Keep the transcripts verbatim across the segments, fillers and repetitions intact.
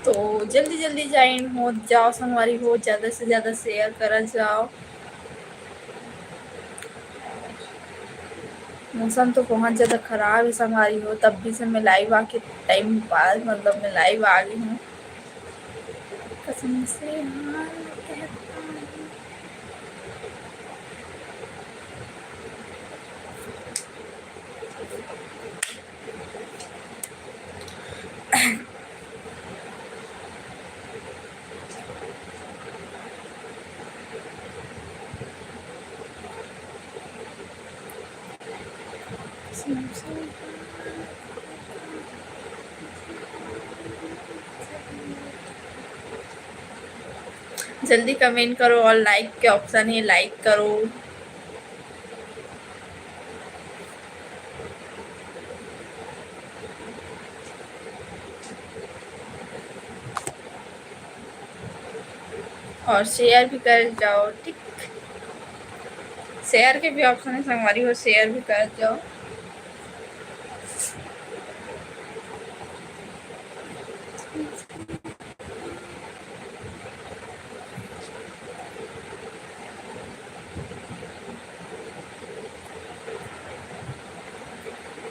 तो जल्दी जल्दी join हो जाओ संगवारी हो, ज़्यादा से ज़्यादा share करा जाओ। मौसम तो बहुत ज़्यादा ख़राब है संगवारी हो, तब भी से मैं live आके time पास, मतलब मैं live आ गई हूँ। कसम से हाँ कहता हूँ। जल्दी comment करो और like के option है, like करो। और share भी कर जाओ, ठीक? Share के भी option है संगवारी हो, share भी कर जाओ।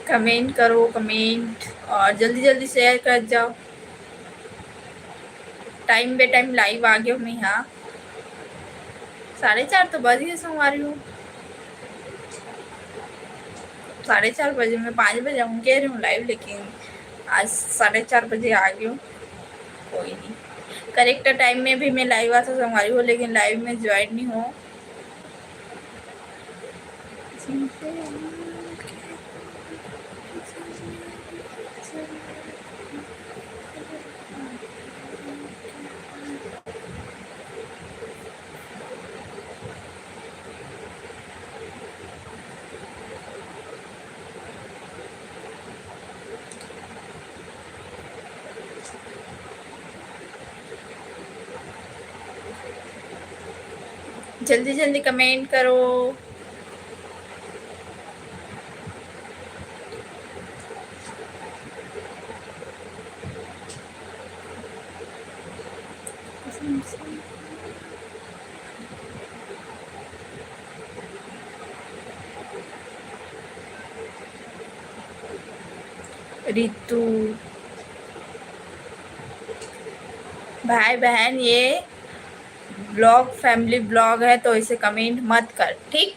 Comment करो, comment, और जल्दी जल्दी share कर जाओ। Time बे time live आ गई हूँ मैं यहाँ। साढ़े चार तो बज गए संगवारी हो। साढ़े चार बजे, मैं पाँच बजे आऊँ कह रही हूँ live, लेकिन आज साढ़े चार बजे आ गई हूँ। कोई नहीं, correct time में भी मैं live आता संगवारी हो, लेकिन live में join नहीं हो। जल्दी जल्दी comment करो। रितु, भाई बहन, ये vlog family vlog है, तो इसे comment मत कर, ठीक?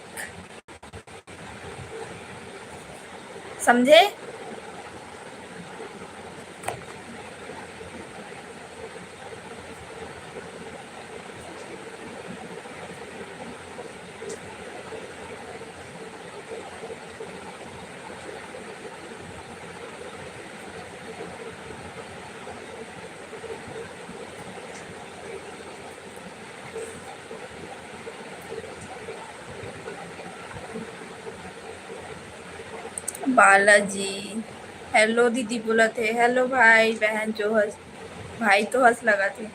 समझे? बालाजी, hello दीदी बोलत हे। Hello भाई बहन जो हस, भाई तो हस लगत हे।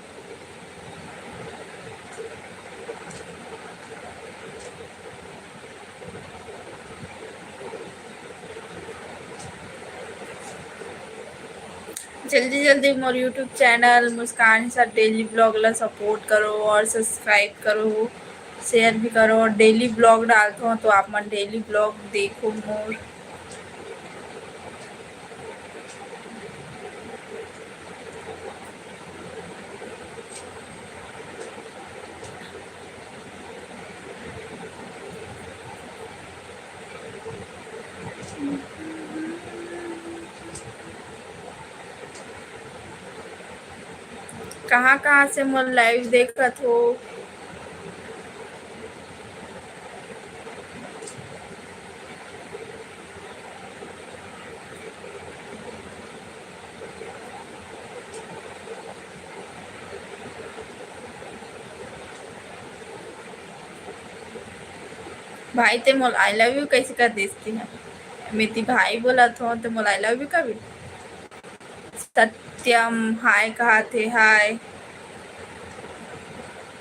जल्दी जल्दी मोर YouTube channel मुस्कान सा daily vlog ला support करो और subscribe करो, share भी करो और daily vlog डालत हूँ, तो आप मन daily vlog देखो मोर। कहाँ कहाँ से मोर live देखत हो? भाई, ते मोला I love you कैसे कर देस ते ह? मैं ती भाई बोलत हो, ते मोला I love you कबे? सत्यम, हाय कहा थे, हाय।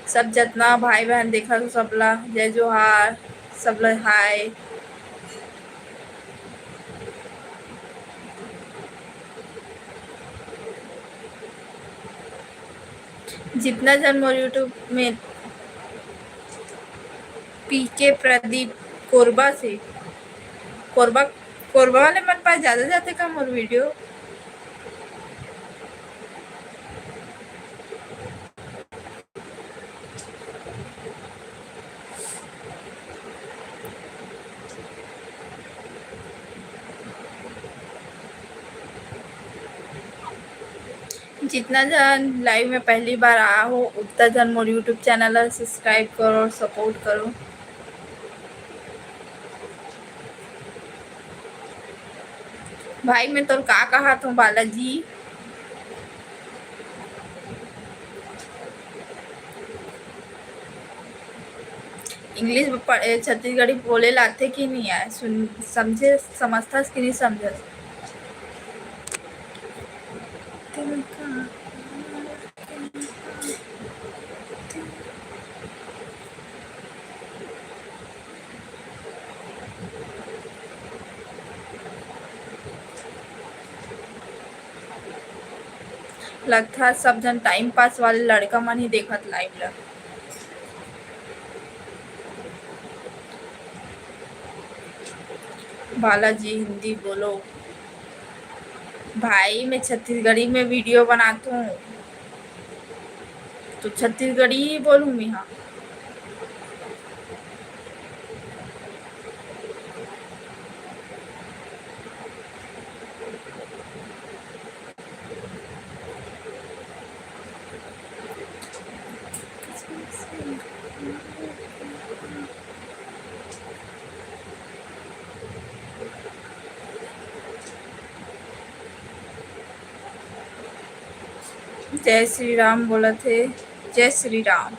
सब जतना भाई बहन देखा तो सबला जय जोहार, सबला हाय। जितना जन मोर YouTube में पीके प्रदीप कोरबा से, कोरबा, कोरबा वाले मन पास ज्यादा जाथे का मोर video? जितना जन live में पहली बार आया हो, उतना जन मोर YouTube channel ला subscribe करो और support करो। भाई, मैं तोर का कहा थो बालाजी? English प-, ए, छत्तीसगढ़ी बोले लाथे कि नहीं आए? सुन, समझे, समझथस कि नहीं समझस? लगता है सब जन time pass वाले लड़का मन ही देखत live ला। बालाजी हिंदी बोलो। भाई, मैं छत्तीसगढ़ी में video बनात हूँ, तो छत्तीसगढ़ी ही बोलूँ मैं, हाँ। जय श्री राम बोलत हे, जय श्री राम।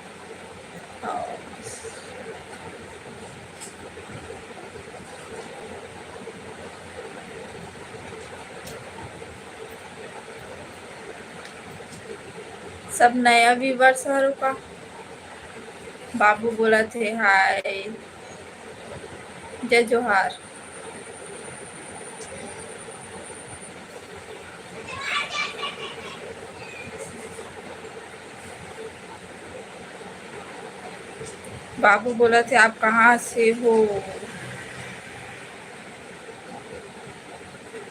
सब नया viewers हरो का? बाबू बोलत हे, हाय, जय जोहार। बाबू बोलत हे, आप कहाँ से हो?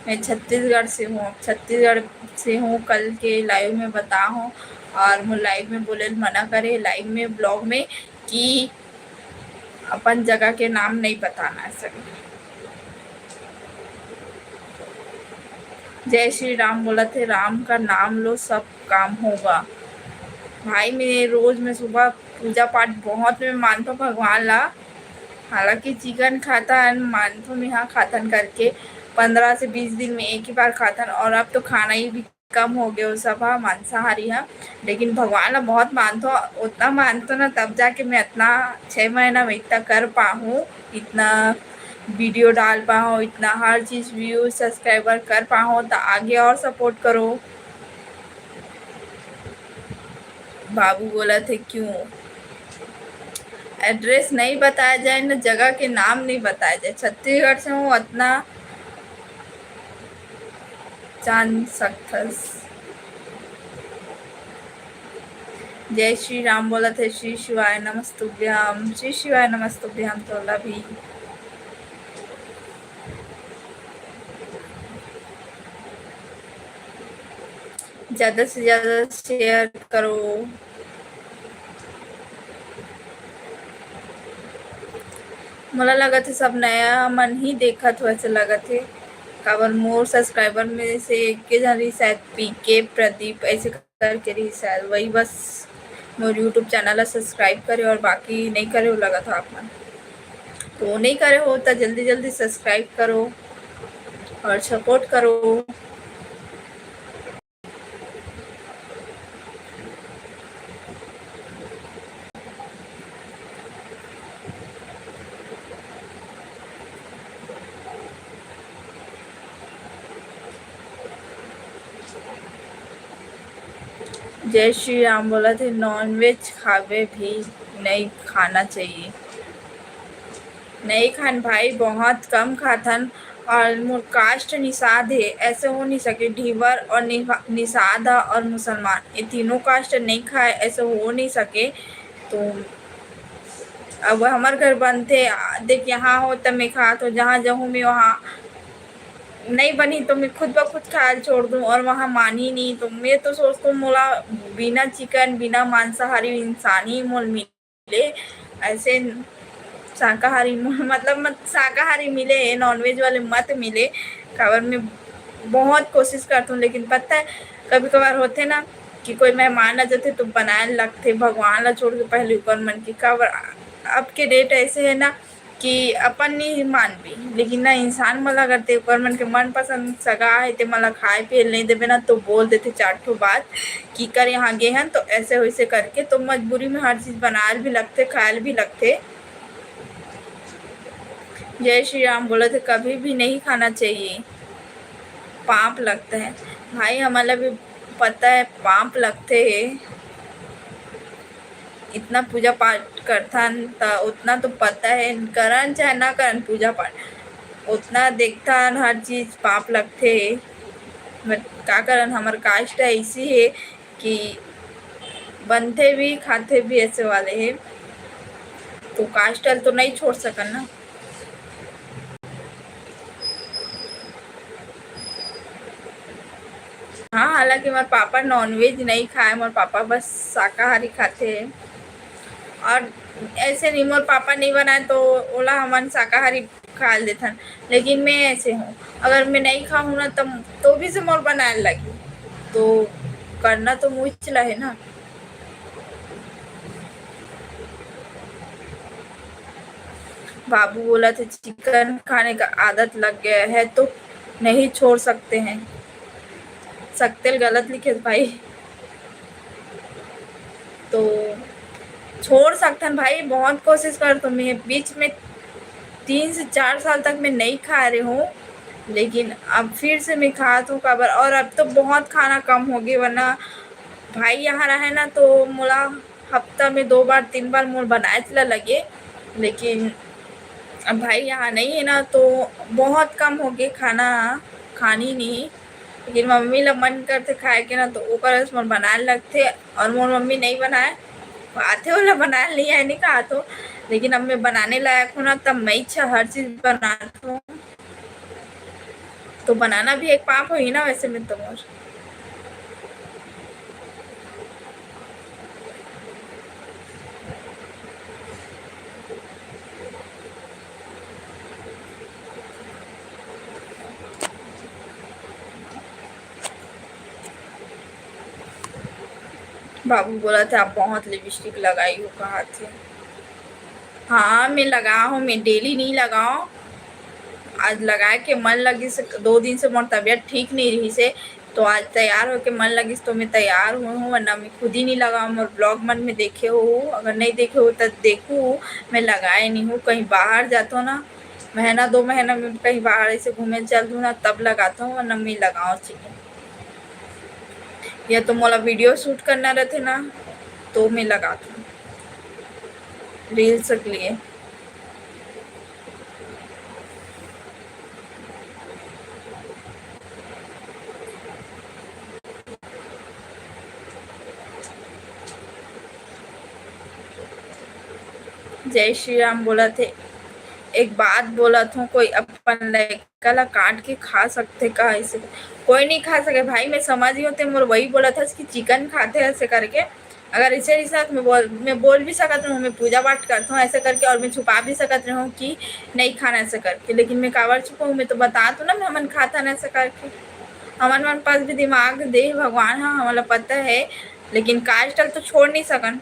मैं छत्तीसगढ़ से हूँ, छत्तीसगढ़ से हूँ। कल के live में बता हूँ, और मोर live में बोले मना करे, live में, vlog में, कि अपन जगह के नाम नहीं बताना है सर। जय श्री राम बोलत हे, राम का नाम लो, सब काम होगा। भाई, मैं रोज, मैं सुबह पूजा पाठ बहुत मैं मानथों भगवान ला, हालांकि चिकन खाथन, मानथों मैं, हाँ, खाथन करके पंद्रह से बीस दिन में एक ही बार खाथन, और अब तो खाना ही भी कम हो गयो सब ह, मांसाहारी ह, लेकिन भगवान ला बहुत मानथों, उतना मानथों ना, तब जाके मैं इतना छह महीना में इतना कर पाहूँ, इतना video डाल पाहूँ, इतना हर चीज view subscriber कर पाहूँ, तो आगे और support करो। बाबू बोलत हे, क्यों address नहीं बताया जाए, न जगह के नाम नहीं बताया जाए। छत्तीसगढ़ से हूँ, उतना जान सकथस। जय श्री राम बोलत हे, श्री शिवाय नमस्तुभ्यम, श्री शिवाय नमस्तुभ्यम तोला भी। ज्यादा से ज्यादा share करो। मोला लगत हे सब नया मन ही देखत हो ऐसे लगत हे, काबर मोर subscriber में से एक के झन रही शायद पीके प्रदीप ऐसे करके रही शायद, वही बस मोर YouTube channel ला subscribe करे और बाकी नहीं करे हो लगत हो आप मन। तो नहीं करे हो तो जल्दी जल्दी subscribe करो और support करो। जय श्री राम बोलत हे, नॉनवेज खावे भी नहीं खाना चाहिए। नहीं खान भाई, बहुत कम खाथन। और मोर कास्ट निषाद हे, ऐसे हो नहीं सके। ढीवर और निभा-, निषाद और मुसलमान, ये तीनों कास्ट नहीं खाए, ऐसे हो नहीं सके। तो अब हमर घर बनथे, आ, देख, यहाँ हो त मैं खात हो, जहाँ जाहूँ मैं वहाँ नहीं बनी तो मैं खुद ब खुद खायल छोड़ दूँ, और वहाँ मानी नहीं तो मैं तो सोचतों मोला बिना चिकन, बिना मांसाहारी इंसान ही मोल मिले, ऐसे शाकाहारी मो-, मतलब मत, शाकाहारी मिले, नॉनवेज वाले मत मिले, काबर मैं बहुत कोशिश करत हूँ, लेकिन पता है कभी कभार होथे ना कि कोई मेहमान आ जाथे तो बनाए लगथे, भगवान ला छोड़ के पहले ओकर मन के, काबर अब के डेट ऐसे है ना कि अपन नहीं मानबे, लेकिन ना इंसान मन ला अगर ते ओकर मन के मनपसंद सगा है ते मन ला खाए पिए ल नहीं देबे ना तो बोल देथे चार ठो बात कि कर यहाँ गे हन तो ऐसे वैसे करके, तो मजबूरी में हर चीज बनायल भी लगथे, खायल भी लगथे। जय श्री राम बोलत हे, कभी भी नहीं खाना चाहिए, पाप लगता है। भाई, हमन ला भी पता है, पाप लगथे। इतना पूजा पाठ करथन त उतना तो पता है, करन चाहे ना करन पूजा पाठ, उतना देखथन, हर चीज पाप लगथे। But का करन, हमर कास्ट ऐसी है कि बनथे भी, खाथे भी, ऐसे वाले है, तो कास्ट ल तो नहीं छोड़ सकन ना। हाँ, हालांकि मोर पापा नॉनवेज नहीं खाए, मोर पापा बस शाकाहारी खाथे। और ऐसे नहीं, मोर पापा नहीं बनाए तो ओला हमन शाकाहारी खा लेथन, लेकिन मैं ऐसे हूँ, अगर मैं नहीं खाहूँ ना तब तो भी से मोर बनाए लगी, तो करना तो मुझ ला है ना। बाबू बोलत हे, "चिकन खाने का आदत लग गया है तो नहीं छोड़ सकते हैं।" सकते ल गलत लिखे भाई, तो छोड़ सकथन भाई, बहुत कोशिश करत हूँ मैं। बीच में तीन से चार साल तक मैं नहीं खा रही हूँ, लेकिन अब फिर से मैं खात हूँ, काबर, और अब तो बहुत खाना कम हो गई, वरना भाई यहाँ रहे ना तो मोला हफ्ता में दो बार, तीन बार मोर बनाए ला लगे, लेकिन अब भाई यहाँ नहीं है ना तो बहुत कम हो गए खाना खानी नहीं। लेकिन मम्मी ला मन करथे खाए के ना तो ओकर से मोर बनाए लगथे, और मोर मम्मी नहीं बनाए, आथे ओला बनाए नहीं आए नहीं कहा तो, लेकिन अब मैं बनाने लायक हूँ ना तब मैं इच्छा हर चीज बनात हूँ। तो बनाना भी एक पाप होही ना वैसे में तो मोर। बाबू बोलत हे, "आप बहुत लिपस्टिक लगाई हो," कहा थे। हाँ, मैं लगा हूँ, मैं डेली नहीं लगाओ। आज लगाए के मन लगिस, दो दिन से मोर तबीयत ठीक नहीं रहिस हे, तो आज तैयार होके मन लगिस तो मैं तैयार हुई हूँ, वरना मैं खुद ही नहीं लगाओ। मोर ब्लॉग मन में देखे हो, अगर नहीं देखे हो तो देखू, मैं लगाए नहीं हूँ। कहीं बाहर जातो ना, महीना दो महीना में कहीं बाहर ऐसे घूमे चल दूँ ना, तब लगाता हूँ, वरना मैं लगाओ चाहिए। या तो मोला वीडियो शूट करना रहते ना, तो मैं लगाता हूँ रील्स के लिए। जय श्री राम बोलत हे। एक बात बोलत हूँ, कोई अपन लड़का ला काट के खा सकथे का? ऐसे कोई नहीं खा सके भाई। मैं समझ गई हूँ, ते मोर वही बोलत हस कि चिकन खाथे ऐसे करके। अगर ऐसे रहिस ना तो मैं बोल, मैं बोल भी सकत रहूँ, मैं पूजा पाठ करत हूँ ऐसे करके, और मैं छुपा भी सकत रहूँ कि नहीं खाना ऐसे करके, लेकिन मैं काबर छुपाऊँ? मैं तो बतात हूँ ना, मैं हमन खाथन ऐसे करके। हमन मन पास भी दिमाग दे भगवान ह, हमन ला पता है, लेकिन कास्ट ल तो छोड़ नहीं सकन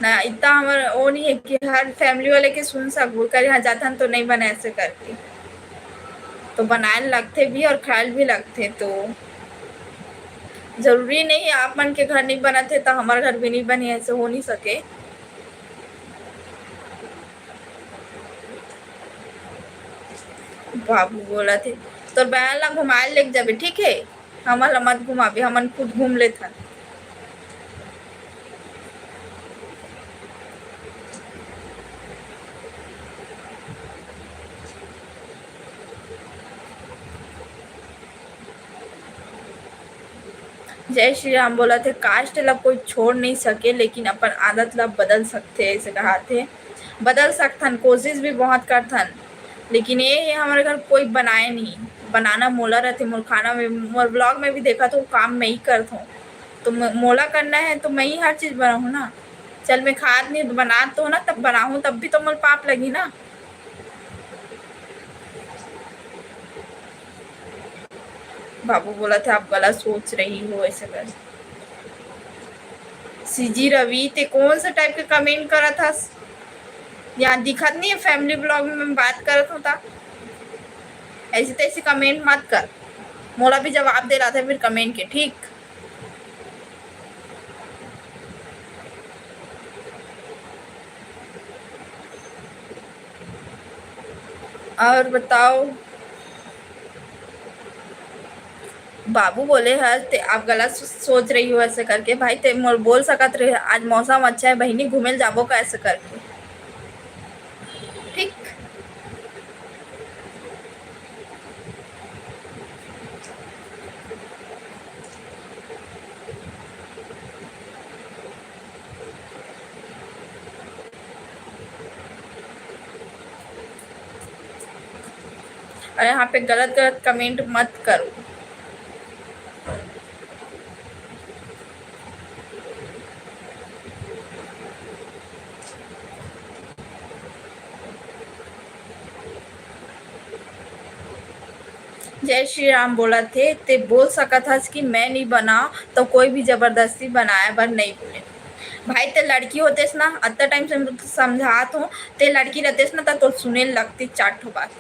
ना। इतना हमर वो नहीं है कि हर फैमिली वाले के सुन सकबो, कर यहाँ जाथन तो नहीं बने ऐसे करके। तो बनाए लगथे भी और खाए भी लगथे, तो जरूरी नहीं है आप मन के घर नहीं बनत हे तो हमारे घर भी नहीं बने, ऐसे हो नहीं सके। बाबू बोलत हे, "तोर बहन ला घुमाए लेके जाबे, ठीक है?" हमन ला मत घुमाबे, हमन खुद घूम लेथन। जय श्री राम बोलत हे, caste ला कोई छोड़ नहीं सके, लेकिन अपन आदत ला बदल सकथे, ऐसे कहाथे। बदल सकथन, कोशिश भी बहुत करथन, लेकिन ये हे, हमारे घर कोई बनाए नहीं। बनाना मोला रहथे, मोर खाना में, मोर vlog में भी देखा तो काम मैं ही करत हूँ, तो म-, मोला करना है तो मैं ही हर चीज बनाऊँ ना। चल, मैं खात नहीं, बनात तो हूँ ना, तब बनाऊँ, तब भी तो मोर पाप लगी ना। बाबू बोलत हे, "आप गलत सोच रही हो," ऐसे कर। सीजी रवि, ते कौन से type के comment करत हस? यहाँ दिखत नहीं है, family vlog में मैं बात करत हूँ ता। ऐसे तैसे comment मत कर, मोला भी जवाब दे रहा था फिर comment के, ठीक? और बताओ, बाबू बोले हर, "ते आप गलत सो-, सोच रही हो," ऐसे करके। भाई, ते मोर बोल सकत रहे, आज मौसम अच्छा है बहिनी, घूमे ल जाबो का, ऐसे करके। ठीक। और यहाँ पे गलत गलत comment मत करो। जय श्री राम बोलत हे, ते बोल सकत हस कि मैं नहीं बना, तो कोई भी जबरदस्ती बनाए बर नहीं बोले। भाई, ते लड़की होतेस ना, अतना time से मैं तुझे समझात हूँ, ते लड़की रहतेस ना, त तो सुने लगती चार ठो बात।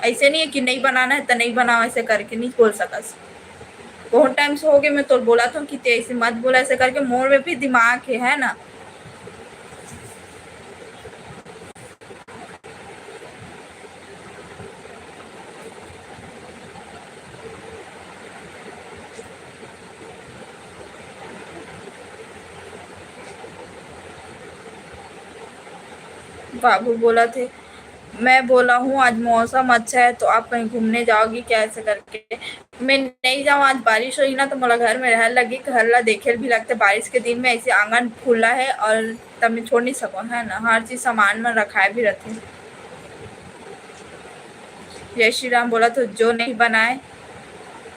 ऐसे नहीं है कि नहीं बनाना है तो नहीं बनाओ, ऐसे करके नहीं बोल सकस। बहुत time से हो गए, मैं तो बोला था कि ते ऐसे मत बोला, ऐसे करके मोर में भी दिमाग है, है ना? बाबू बोलत हे, "मैं बोला हूँ, आज मौसम अच्छा है, तो आप कहीं घूमने जाओगी क्या?" ऐसे करके। "मैं नहीं जाऊँ, आज बारिश होही ना, तो मोला घर में रहे लगही, घर ला देखे भी लगथे। बारिश के दिन में ऐसे आंगन खुला है और तब मैं छोड़ नहीं सकूँ, है ना, हर चीज सामान में रखाए भी रहथे।" जय श्री राम बोलत हो, जो नहीं बनाए,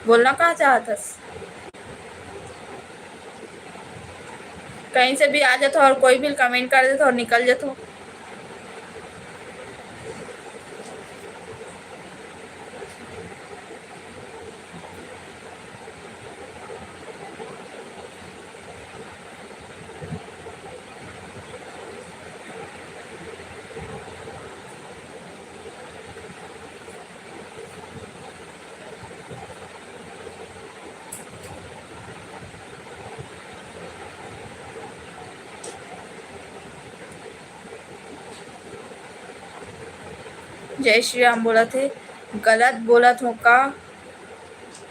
बोलना का चाहत हस? कहीं से भी आ जाथो और कोई भी comment कर देथो और निकल जाथो। जय श्री राम बोलत हे, गलत बोलत हो का?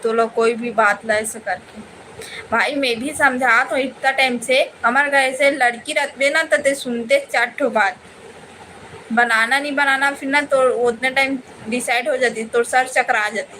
तोला कोई भी बात ला ऐसे करके। भाई, मैं भी समझात हूँ इतना time से, हमर घर ऐसे लड़की रहतबे ना, त ते सुनते चार ठो बात, बनाना नहीं बनाना, फिर ना तोर उतने time decide हो जाती, तोर सर चकरा जाती।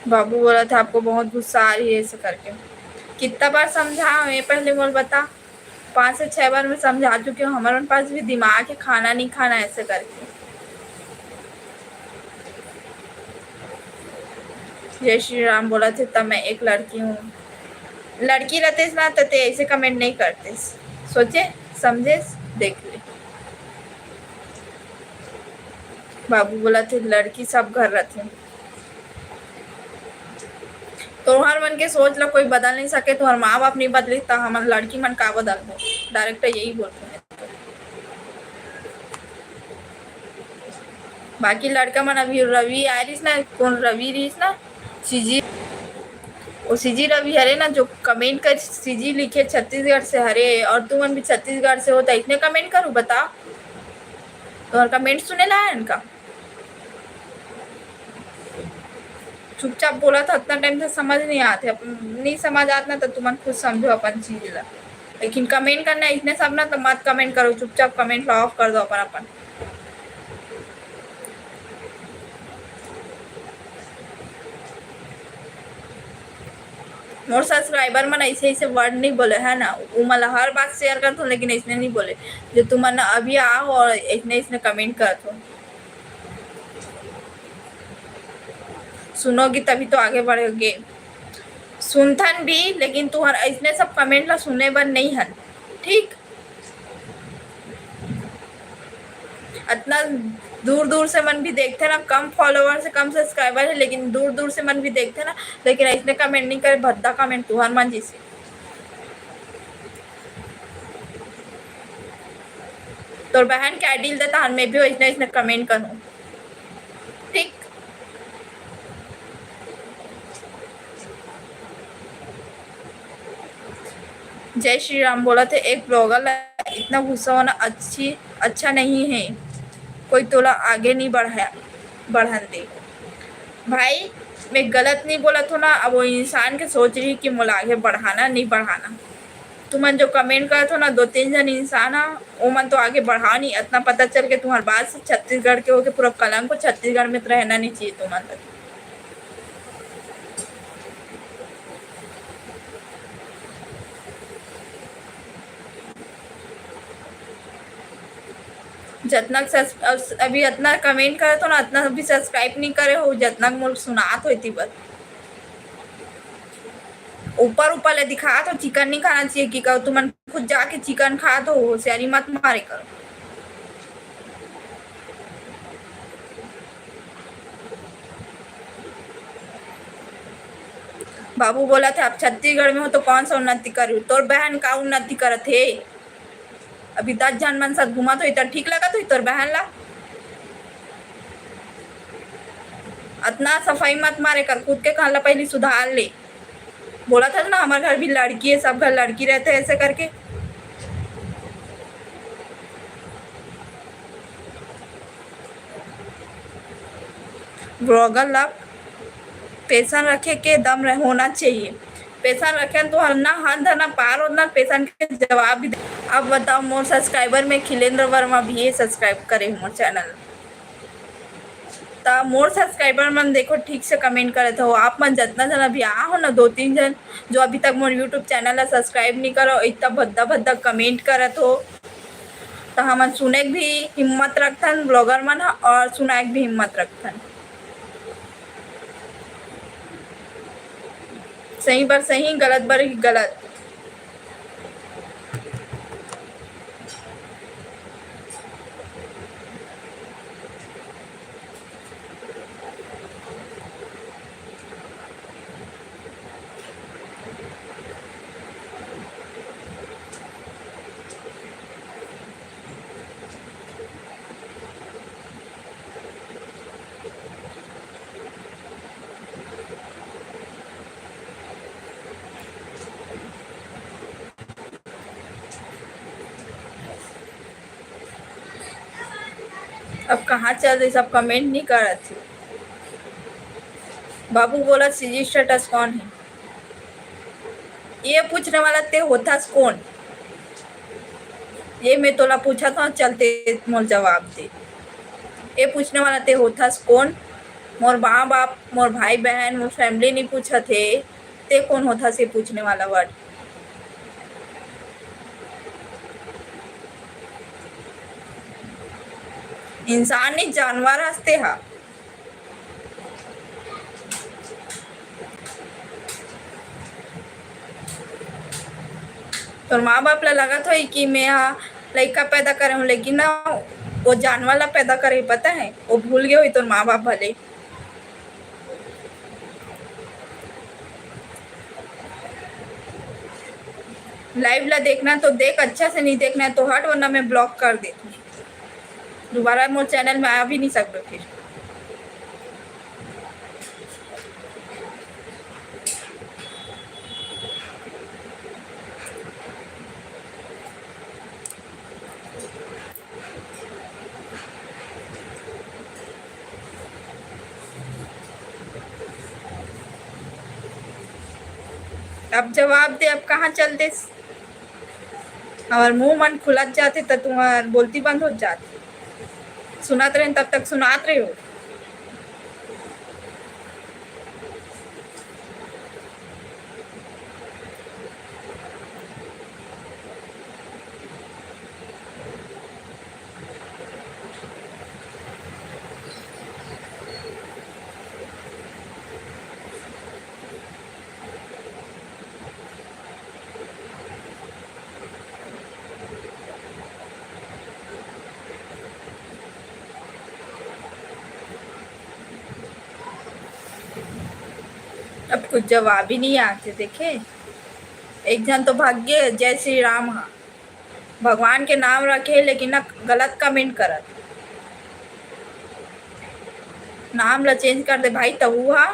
बाबू बोलत हे, "आपको बहुत गुस्सा आ रही है," ऐसे करके। कितना बार समझा मैं, पहले मोला बता, पाँच से छह बार मैं समझा चुकी हूँ, हमर पास भी दिमाग है, खाना नहीं खाना ऐसे करके। जय श्री राम बोलत हे, "तब मैं एक लड़की हूँ।" लड़की रहतेस ना, त ते ऐसे comment नहीं करतेस। सोचे, समझेस, देख ले। बाबू बोलत हे, "लड़की सब घर रहथे।" तोहर मन के सोच ला कोई बदल नहीं सके, तोहर माँ बाप नहीं बदली, त हमन लड़की मन का बदलबो? Direct यही बोलते हैं। बाकी लड़का मन अभी रवि आय रहिस ना, कौन रवि रहिस ना, सीजी, वो सीजी रवि हरे ना, जो कमेंट कर, सीजी लिखे छत्तीसगढ़ से हरे, और तुमन भी छत्तीसगढ़ से हो, तो इसने कमेंट करूँ, बता, तुम्हारा कमेंट सुने ला है इनका? चुपचाप बोला था, इतना टाइम से समझ नहीं आते, अपन नहीं समझ आत ना, तो तुमन खुद समझो अपन चीज ला। लेकिन कमेंट करना इसने सब ना, तो मत कमेंट करो, चुपचाप कमेंट ला ऑफ कर दो अपन अपन। मोर सब्सक्राइबर मन ऐसे ऐसे वर्ड नहीं बोले है ना, वो मन ला हर बात शेयर करत हो, लेकिन इसने नहीं बोले। जो तुमन अभी आओ और इसने इसने कमेंट करत हो, सुनोगी तभी तो आगे बढ़ोगे। सुनथन भी, लेकिन तुहर ऐसने सब कमेंट ला सुने बर नहीं हन, ठीक? अतना दूर दूर से मन भी देखथे ना, कम फॉलोअर से कम सब्सक्राइबर है, लेकिन दूर दूर से मन भी देखथे ना, लेकिन ऐसने कमेंट नहीं करे, भद्दा कमेंट तुहर मन जैसे। तोर बहन के आइडियल देता हन, मैं भी वैसने, वैसने कमेंट करूँ, ठीक? जय श्री राम बोलत हे, एक ब्लॉगर ला इतना गुस्सा होना अच्छी, अच्छा नहीं है। कोई तोला आगे नहीं बढ़ाया, बढ़न दे। भाई, मैं गलत नहीं बोलत हो ना, अब वो इंसान के सोच रही कि मोला आगे बढ़ाना, नहीं बढ़ाना। तुमन जो कमेंट करत हो ना, दो तीन जन इंसान ह, ओमन तो आगे बढ़ाओ नहीं। इतना पता चल के तुम्हार बात से छत्तीसगढ़ के होके पूरा कलंक हो, छत्तीसगढ़ में तो रहना नहीं चाहिए तुमन तक। जतना सब्स-, अभी अतना कमेंट करत हो ना, अतना भी सब्सक्राइब नहीं करे हो, जतना मोर सुनात हो इति बर। ऊपर ऊपर ले दिखात हो, चिकन नहीं खाना चाहिए कि कहो, तुमन खुद जाके चिकन खात हो, होशियारी मत मारे करो। बाबू बोलत हे, "आप छत्तीसगढ़ में हो तो कौन सा उन्नति करूँ?" तोर बहन का उन्नति करत हे? अभी दस झन मन साथ घूमत होही त ठीक लगत होही तोर बहन ला? अतना सफाई मत मारे कर, खुद के कान ला पहली सुधार ले। बोलत हस ना, हमर घर भी लड़की है, सब घर लड़की रहते हैं, ऐसे करके। ब्लॉगर ला पेशेंस रखे के दम रह-, होना चाहिए। पेशेंस रखे तो हर ना हद ना पार होना, पेशेंस के जवाब भी दे। अब बताओ, मोर सब्सक्राइबर में खिलेंद्र वर्मा भी ये सब्सक्राइब करे मोर चैनल। त मोर सब्सक्राइबर मन देखो, ठीक से कमेंट करत हो। आप मन जतना जन अभी आ हो ना, दो तीन जन जो अभी तक मोर YouTube चैनल ला सब्सक्राइब नहीं करो, इतना भद्दा भद्दा कमेंट करत हो, त हमन सुने के भी हिम्मत रखथन ब्लॉगर मन ह, और सुनाए के भी हिम्मत रखथन। सही बर सही, गलत बर गलत। अब कहाँ चल रही, सब कमेंट नहीं करत हे। बाबू बोला, "सीजी स्टेटस कौन है?" ये पूछने वाला ते होथस कौन? ये मैं तोला पूछत हूँ, चल ते मोर जवाब दे। ये पूछने वाला ते होथस कौन? मोर माँ बाप, मोर भाई बहन, मोर फैमिली नहीं पूछत हे, ते कौन होथस ये पूछने वाला वर्ड? इंसान नहीं, जानवर हस ते हा। तोर माँ बाप ला लगत होही कि मैं हा लइका पैदा करे हूँ, लेकिन ना, वो जानवर ला पैदा करे, पता है, वो भूल गए होही तोर माँ बाप भले। लाइव ला देखना तो देख, अच्छा से नहीं देखना है तो हट, वरना मैं ब्लॉक कर देती हूँ। दोबारा मोर चैनल में आ भी नहीं सकते फिर। अब जवाब दे, अब कहाँ चल देस? हमर मुंह मन खुलत जाथे, त तुम्हार बोलती बंद हो जाथे। सुनत रहेन, तब तक सुनात रहे हो। अब कुछ जवाब ही नहीं आते। देखे, एक झन तो भाग गे, जय श्री राम हा, भगवान के नाम रखे, लेकिन ना गलत कमेंट करत, नाम ला चेंज कर दे भाई। तहू हा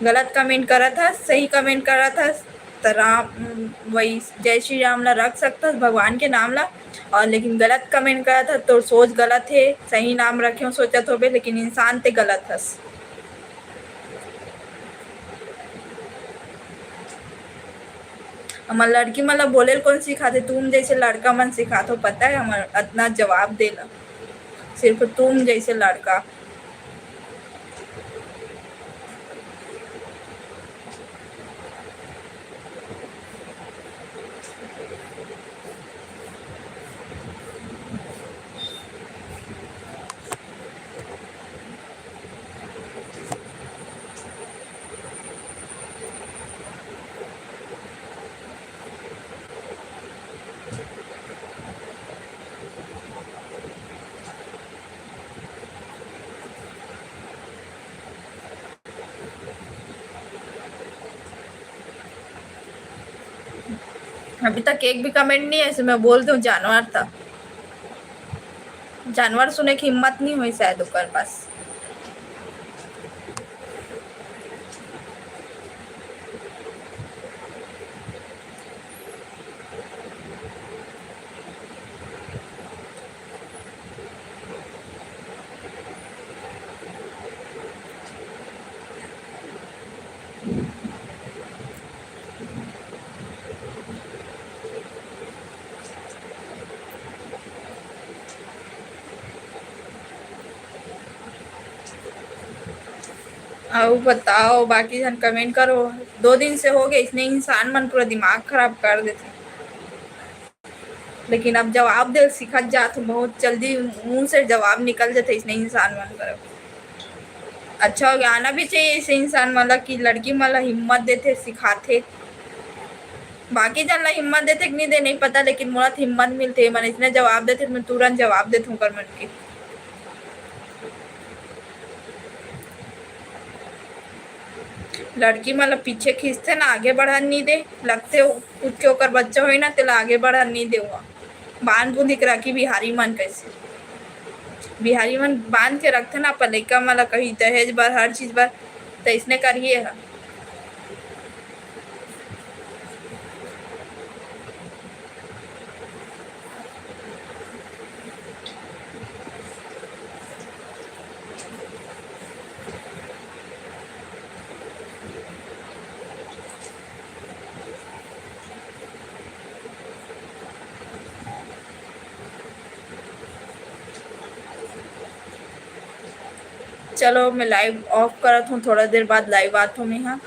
गलत कमेंट करत हस, सही कमेंट करत हस, त राम, वही जय श्री राम ला रख सकत हस, भगवान के नाम ला, और लेकिन गलत कमेंट करत हस। तोर सोच गलत हे, सही नाम रखे हो सोचत होबे, लेकिन इंसान ते गलत हस। हमर लड़की मन ला बोले ल कोन सिखाथे? तुम जैसे लड़का मन सिखाथो, पता है, हमर अतना जवाब देला, सिर्फ तुम जैसे लड़का। अभी तक एक भी कमेंट नहीं है, ऐसे मैं बोल दूं जानवर था। जानवर सुने की हिम्मत नहीं हुई शायद ओकर पास। अउ बताओ, बाकी झन कमेंट करो। दो दिन से हो गए, इसने इंसान मन पूरा दिमाग खराब कर देथे। लेकिन अब जवाब दे सिखत जात हूँ, बहुत जल्दी मुंह से जवाब निकल जाथे इसने इंसान मन करा। अच्छा हो गया, आना भी चाहिए ऐसे इंसान मन ला कि लड़की मन ला हिम्मत देथे, सिखाथे। बाकी झन ला हिम्मत देथे कि नहीं दे, नहीं पता, लेकिन मोला तो हिम्मत मिलथे। मन इसने जवाब देथे, मैं तुरंत जवाब देथूँ ओकर मन के। लड़की मन ला पीछे खींचथे ना, आगे बढ़न नहीं दे। लगथे कुछ के ओकर बच्चा होही ना, तेला आगे बढ़न नहीं दे। बांध बूंद के राखी बिहारी मन कैसे, बिहारी मन बांध के रखथे ना अपन लइका मन ला, कहीं दहेज बर, हर चीज बर, त इसने करिए ह। चलो, मैं लाइव ऑफ करत हूँ, थोड़ा देर बाद लाइव आत हूँ मैं यहाँ,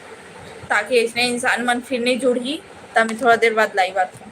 ताकि इसने इंसान मन फिर नहीं जुड़ही, तब मैं थोड़ा देर बाद लाइव आत हूँ।